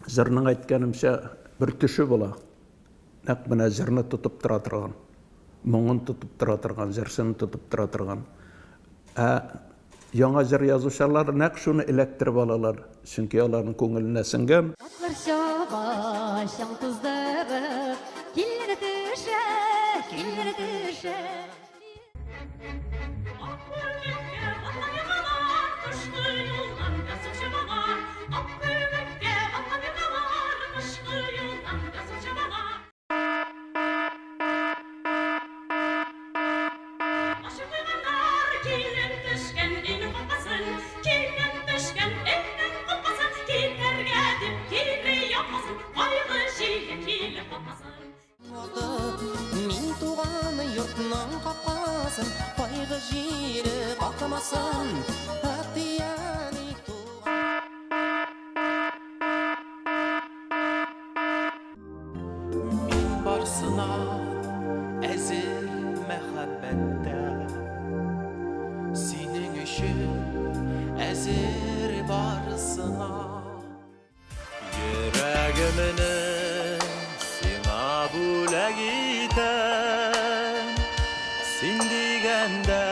Җырның әйткәнемчә бер төше була. Нәкъ менә җырны тотып тора торган, моңын тотып тора торган, җырчыны тотып тора торган. Ә яңа җыр язучылар нәкъ шуны эләктереп алалар, чөнки аларның күңеленә сеңгән. Атлар чаба, чаң туздырып, Килләр төшә, килләр төшә. Мин туган йортның капкасын Кайгы җиле какмасын Әти-әни туган Мин барсына әзер мәхәббәттә Синең өчен әзер барсына Йөрәгемне сиңа бүләк итәм Син дигәндә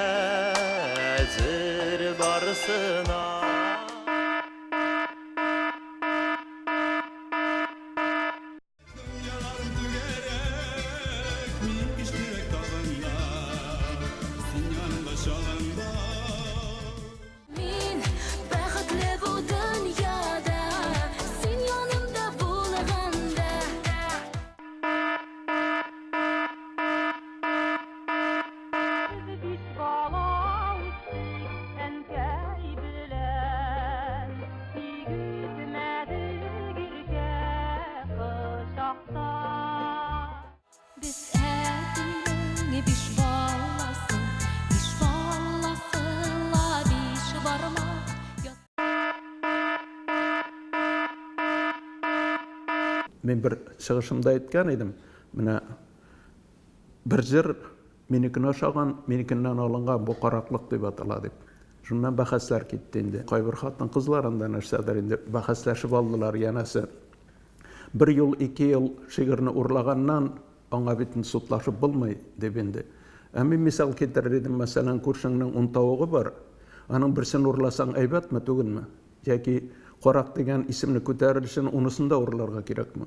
әзер барысына Дөньяларым түгәрәк, мин көчлерәк тагын да, син янымда чагында. Мин бәхетле бу дөньяда, син янымда булганда. Без биш бала үстек әнкәй белән, тик үтмәдек иркә кочакта. Без әтинең биш баласы, биш баласы ла биш бармак. Мин бер чыгышымда әйткән идем, менә бер җыр минекенә ошаган, минекеннән алынган, бу караклык дип атала дип. Шуннан бәхәсләр китте инде. Кайбер хатын-кызлар анда нәрсәдер инде бәхәсләшеп алдылар, янәсе. Бер юл, ике ел шигырьне урлаганнан аңа бит инде судлашып булмый, дип инде. Ә мин мисал китерер идем, мәсәлән, күршеңнең ун тавыгы бар, аның берсен урласаң әйбәтме, түгелме? Яки карак дигән исемне күтәрер өчен унысын да урларга кирәкме?